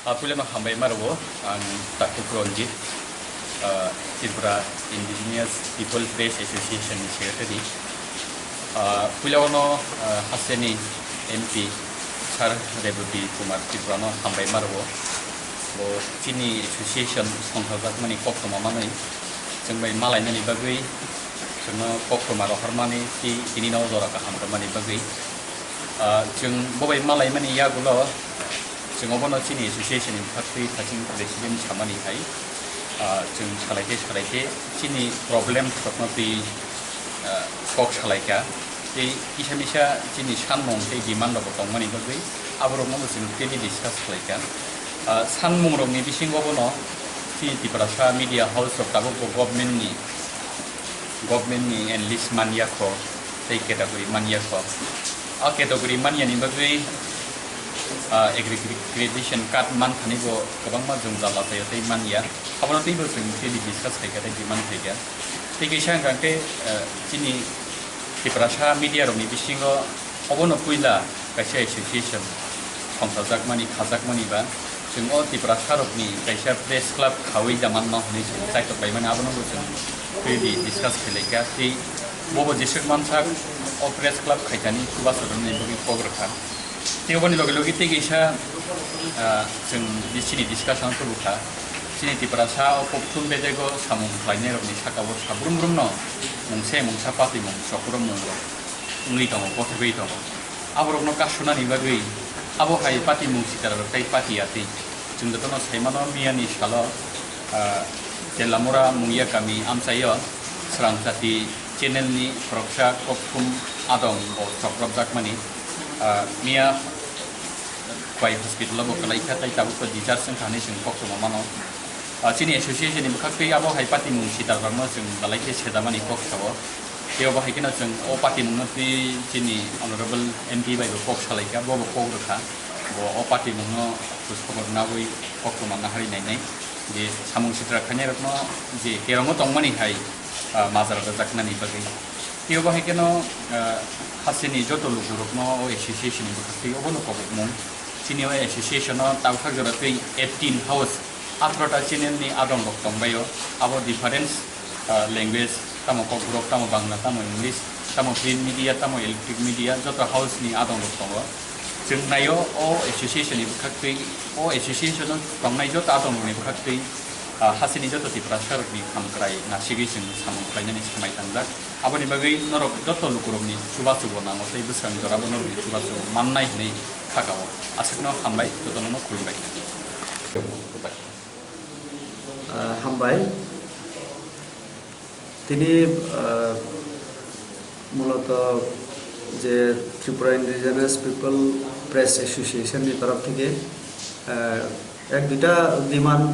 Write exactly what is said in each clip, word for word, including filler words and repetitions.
Ah, puilano hambai ma rwo, ang Takhuk Ranjit, ah, Tripura Indigenous People Press Association ni secretary. Ah, puilano, ah, hasteni M P Sir Rebati Kumar Tripura no hambai ma rwo. Bo chini association songkhajakmani koktwma manwi chwng bai malainani bagwi chwngno koktwma rohormani tei tini no jora kaham rwmani bagwi. Ah, chwng bo bai malaimani yagulo chwng obono chini association ni bwkhaktwi thaching president samani hai, ah, chwng salaikhe salaikhe chini problem rokno twi, ah, kok salaikha. Tei kisa misa chini sanmung tei demand rok tongmani bagwi aborokno bo chwng tini discuss khlaikha. Ah, sanmung rokni bisingo bono chini Tiprasa media house rok tabuk bo government ni government ni enlist manya kho tei category manya kho. A category manya ni bagwi, ah, accreditation card man thani bo kwbangma jwngjal achaio tei manya. Abono tei bo chwng tini discuss khaikha tei demand khaikha. Tei kisa hwnkha khe, ah, chini Tiprasa media rokni bisingo obono puila kaisa association songchajakmani, khajakmani ba chwng o Tiprasa rokni kaisa press club khawi da manma hwnwi chwng chaitok laimani, abono bo chwng freely discuss khlai kha. Tei bobo jeswk mansak o press club khaitani chubachu rwmani bagwi kok rwkha. Tei oboni loge loge tei kaisa, ah, chwng di-, chini discussion tubu kha. Chini Tiprasa o kokthum bedego samung khlainai rokni saka o sabrum brum no mungsa mungsa patimung sokromung rok wngwi tongo, kothogwi tongo. Aborokno kasunani bagwi abo hai patimung sitara rok tei pati atwi. Chwng jotono saimano miyani salo, ah, Telamura Mungia kami amchaio Srangchati channel ni khoroksa kokthum adong bo chokropjakmani, ah, miya bai hospital o bo kwlaikha tei tabuk to discharge wngkha hinwi chwng koktwma mano. Ah, chini association ni bwkhaktwi abo hai patimung sitara rokno chwng belai khe sedamani kok sao. Tei obo hai kheno chwng o patimungno twi chini honorable M P bai bo kok salaikha, bo bo kok rwkha. Bo o patimungno khoj khobor nagwi koktwma naharwi nainai. Je samung sitra khainai rokno je kerongo tongmani hai, ah, majra rwjaknani bagwi. Tei obo hai kheno, ah, hasteni joto lukurokno o association ni bwkhaktwi obono kobokmung. Chini o association o tabukthak jora twi eighteen house, atharo ta channel ni adong rok tongbaio. Abo difference, ah, language, tamo Kokborok, tamo Bangla, tamo English, tamo print media, tamo electronic media, joto house ni adong rok tongo. Chwng naio o association ni bwkhaktwi, o association o tongnai joto adong rok ni bwkhaktwi, ah, hasteni joto Tiprasa rok ni hamkrai nasigwi chwng samung khlainani samai tangjak. Aboni bagwi norok joto lukurokni chubachu bo nango tei bwskango jorabo norokni chubachu mannai hwnwi kha kao. Aswkno hambai, jotono no khulumbai. Ah, hambai. Tini, ah, muloto je Tripura Indigenous People Press Association ni torof theke, ah, ek duita demand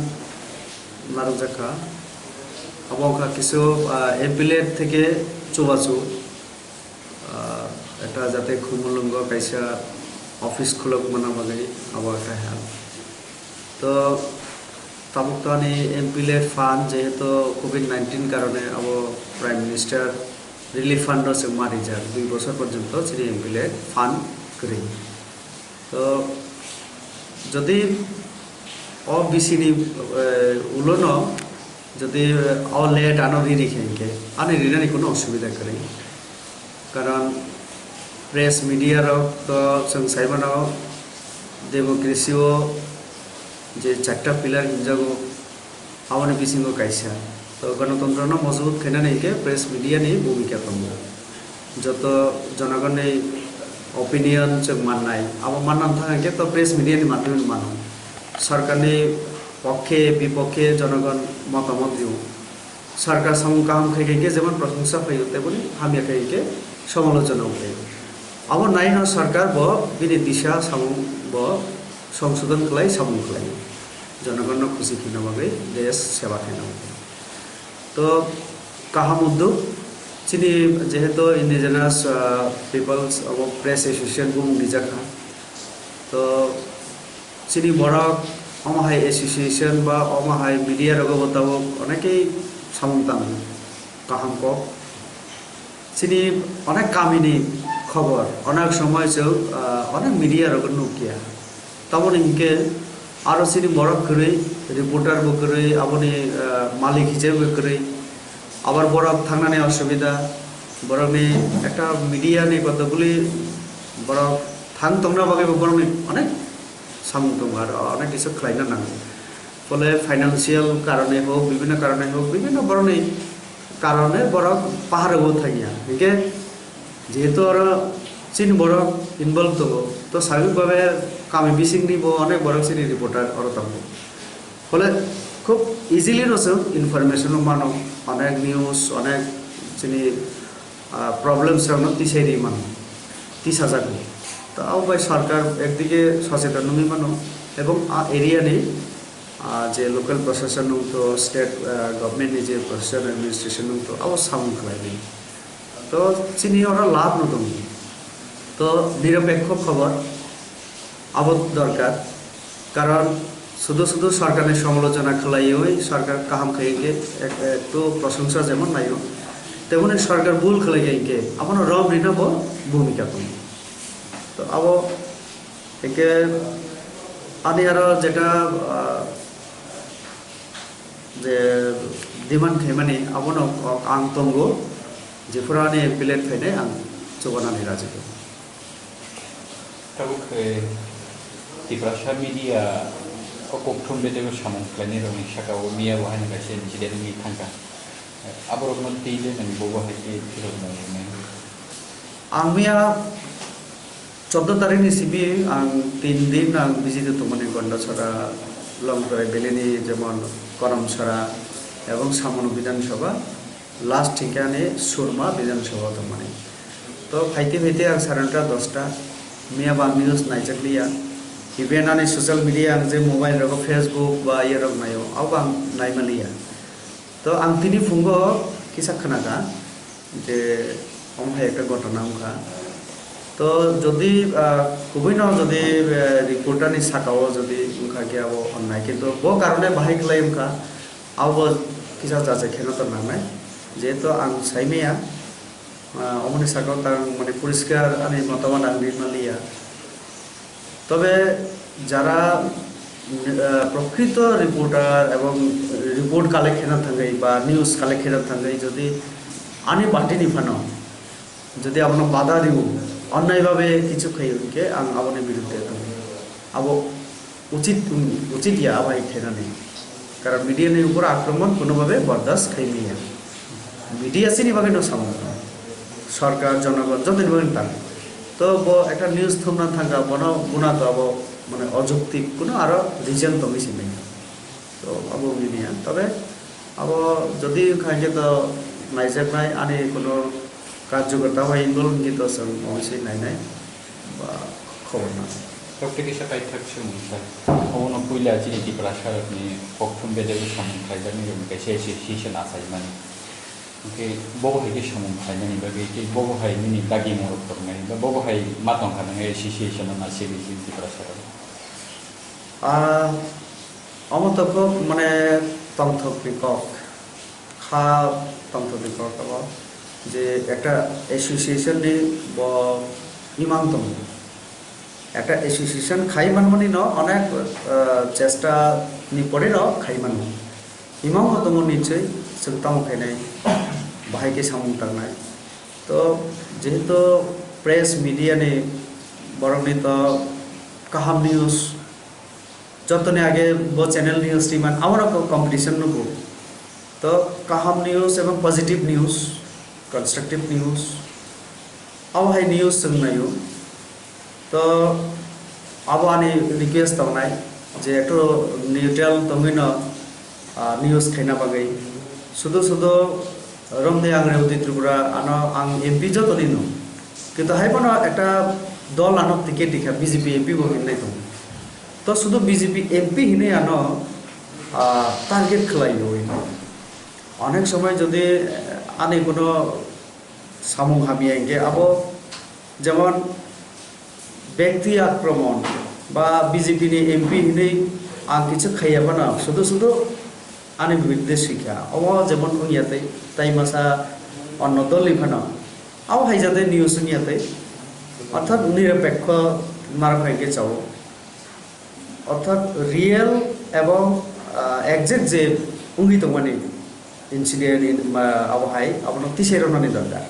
narwkjakha. Abo wngkha kisu, ah, M P L A theke chubachu, ah, ekta jate Khumulwngo kaisa office khulok mana bagwi abo ekta ha. To tabuk to ani M P L A fund jehetu covid nineteen karone abo Prime Minister Relief Fund o se ma rijak dui bosor porjonto chini M P L A fund kwrwi. To jodi o B C ni, eh, ulono jodi o let ano riri khe hinkhe ani rinani kuno osubida kwrwi. Karon press media rok to chwng sai mano democracy o je charta pillar hinjago, aboni bisingo kaisa. To ganatantrano mojbut khainani hinkhe press media ni bhumika tongo. Joto jonogonni opinion chwng mannai, abo manna thang hinkhe to press media ni madhyome mano. Sarkarni pokkhe bipokhe jonogon motamot rw. Sarkar samung kaham khai khai khe jemon prosongsa phaio, teboni hamya khai khe somalochona wngkhaio. Abo naino sarkar bo bini disa samung bo songsodon khlai samung khlaio. Jonogonno khusi khaina bagwi, desh seba khaina bagwi. To kaham uddog, chini jehetu indigenous, ah, peoples abo press association bumung rijak kha. To chini borok omo hai association ba omo hai media rogo bo tabuk onekei samung tango kaham kok. Chini onek kamini khobor, onek somoi chwng, ah, onek media rogo nukya. Tamoni hinkhe Aro chini borok kwrwi, reporter bo kwrwi, aboni, eh, malik hisabe bo kwrwi. Abar borok thangnani osubida, borokni ekta media ni kotokguli borok thang tongna bagwi bo borokni onek samung tongo, aro onek kisa khlaina nango. Phole financial karone hok, bibhinno karone hok, bibhinno borokni karone borok pahar o thangya. Hinkhe jehetu aro chini borok involve tongo, to sabik babe kami bisingni bo onek borok chini reporter oro tongo. Phole khub easily no chwng information no mano, onek news, onek chini, ah, problems rok no tisai ri mano, tisajago. To abo bai sarkar ekdige socheton wngwi mano, ebong a area ni, ah, je local proshashan wngtho, state, ah, government ni je proshashan administration wngtho, abo samung khlainai. To chini oro labh no tongo. To niropekho khobor abo dorkar, karon sudu sudu sarkar ni somolojona khlaiwi sarkar kaham khai hinkhe ek-, ektu prosongsa jemon naio, temoni sarkar bul khlai hinkhe abono rom rina bo bhumika tongo. To abo hinkhe ani aro jeta, ah, je demand khaimani abono ang tongo, jephuru ani plate phainai ang chubanani raji tongo. Tabuk, eh, Tiprasa media o kokthum bedego samung khlainai rokni saka o miya bo haino kaisa incident wngwi thangkha. Eh, aborokno twi le nang bobo hai khe phirok nang rwnai. Ang miya choddo tarikh ni simi ang tin din ang visit o tongmani Gondasora, Longtrai Valley ni jemon Konomsora ebong Samono Bidhan Sabha. Last hinkhe ani Surma Bidhan Sabha tongmani. To phaite phaite ang sare nota dosta, miya ba news naijak liya. Even ani social media ang je mobile rogo Facebook ba iye rok naio, abo ang naima liya. To ang tini phungo kisa khwnakha je omo hai ekta ghotona wngkha. To jodi, ah, kubui no jodi, eh, reporter ni saka o jodi wngkha khe abo onnai, kintu bo karone bahai khlai wngkha, abo kisa jajak kheno to nangnai, jehetu ang saimaya, ah, omoni saka o tang mane poriskar ani motamot ang rinma liya. Tobe jara, ah, prokrito reporter ebong report collect khena thangwi ba news collect khena thangwi jodi ani party ni phano jodi abono bada rio, onnai babe kichu khaio hinkhe ang aboni biruddhe tongo. Abo uchit, uchit ya abai khainani. Karon media ni upor akromon kono babe bordas khaimaya. Media chini bagwi no samung. Sarkar, jonogon jotoni bagwi tang. To bo ekta news thumna thangkha, bono guna to abo mane ojuktik, kono aro reason tongwi se nai. To abo wngwi manya. Tobe abo jodi wngkha hinkhe to naijaknai ani kono karjokarta bai involve wngkhe to chwng obviously nainai ba khobor nanai. Doctor kisa kaithak swngmung sir. Obono puila chini Tiprasa rokni kokthum bedegu samung khlaijaknai rokni kaisa association achaimani. Hwnkhe bobo hai khe samung khlainani bagwi tei bobo hai nini dagimung rok tornai ba bobo hai ma tongkha nang association no na chini Tiprasa rok? Ah, Omo to kok mane tongthokni kok, kha tongthokni kok abo je ekta association ni bo imang tongo. Ekta association khai manmani no onek, eh, chesta ni pore no khai mano. Imang bo tongo nichoi chwng tamo khainai bahai khe samung tangnai. To jehetu press media ni borok ni to kaham news Jotoni age bo channel news ri man, abo rok competition nugo. To kaham news ebong positive news, constructive news, abo hai news chwng naio. To abo ani request tongnai je ektu neutral tongwi no, ah, news khaina bagwi. Sudu sudu romde ang Revati Tripura ano ang M P jotoni no. Kintu hai bono ekta dol ano ticket dikha, B J P M P bo hinwi tongo. To sudu B J P M P hinwi ano, ah, target khlai rwi. Onek somoi jodi, eh, ani kono samung hamya hinkhe abo jemon bekti akromon ba B J P ni M P hinwi ang kichu khaiya phano sudu sudu ani biruddhe swikha. Omo jemon wngya tei, tai masa onno dol ni phano abo hai jate news wngya tei, orthat nirapekho narok hai khe chao. Orthat real ebong, ah, exact je wngwi tongmani incident in, ah, abo hai abono tisai rwnani dorkar.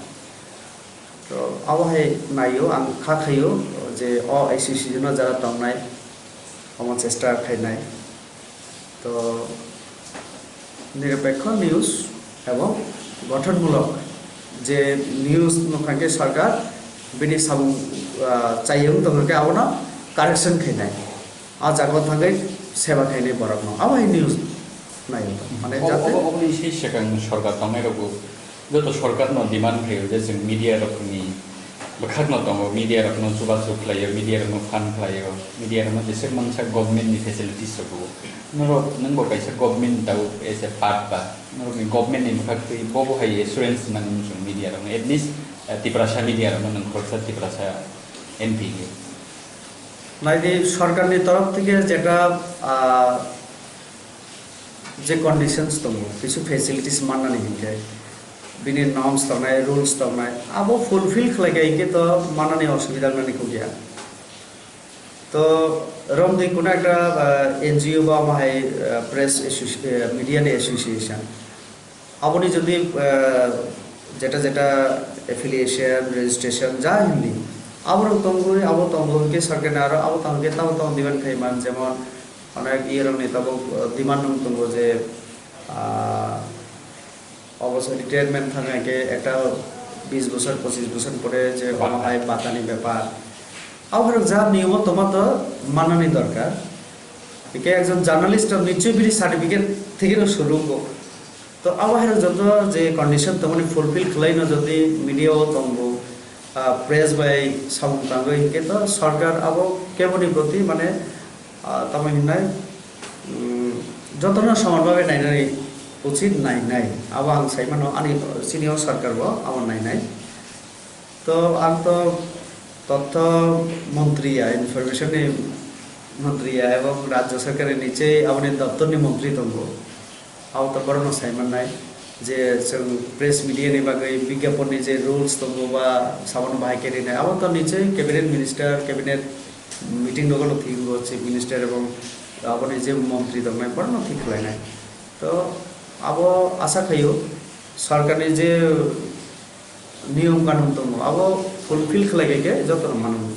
To abo hai naio, ang kha khaio je o association o jara tongnai, omo chesta khainai. To nirapekho news ebong gothonmulok je news nukha khe sarkar bini samung, ah, chayung tongkha khe abono correction khainai. A jaga o thangwi seba khainai borokno. Abo hai news naio to. Mane O-, jate obo, oboni sei swkang sorkar tongnai rokbo joto sorkarno demand khaio je chwng media rokni bwkhakno tongo, media rokno chubachu khlaio, media rokno phan khlaio, media rokno jeswk mansa government ni facilities rok rwo. Norok, nwngbo kaisa government ni tabuk as a part ba, norokni government ni bwkhak twi bobo hai assurance nango chwng media rokno, at least, eh, Tiprasa media rokno nwng khoroksa Tiprasa M P hinwi. Naidi, sorkarni torof theke jeta, ah, je conditions tongo, kisu facilities mannani hinkhe, bini norms tongnai, rules tongnai, abo fulfill khlai khe hinkhe to mannani osubida wngnani kok ya. To romdi kuno ekta, ah, N G O ba omo hai, ah, press associ-, ah, media ni association. Aboni jodi, ah, jeta jeta affiliation, registration ja hindi, aborok tongwi abo tongo hinkhe sarkar ni aro abo tongkhe tamo tamo demand khai man, jemon onek iye rokni tabuk, ah, demand rok tongo je, ah, obosa retirement thang hai khe ekta bis bosor, pochis bosor pore je omo hai bata ni bepar. Abo hai rok ja niyom o tongma to mannani dorkar. Hingke ekjon journalist rok nichoi bini certificate theke no suru wngkho. To abo hai rok joto je condition tongmani fulfill khlai no jodi media o tongbo, ah, press bai samung tangwi hingke to sarkar abo keboni proti mane, ah, tamo hinnai, mm, jotono soman bhabe nainani uchit nainai. Abo ang sai mano ani senior sarkar bo abo nainai. To ang to totho montri ya, information ni montri ya, ebong rajya sarkar ni nichoi aboni doptor ni montri tongo. Abo to borokno sai mannai je chwng press media ni bagwi bigyapon ni je rules tongo ba sabono bahai khe rinai, abo to nichoi cabinet minister, cabinet meeting nogo no thingo chief minister ebong aboni je montri tongnai borokno thik khlainai. To abo asa khaio sarkar ni je niyom kanun tongo, abo fulfill khlai khe jotono mano.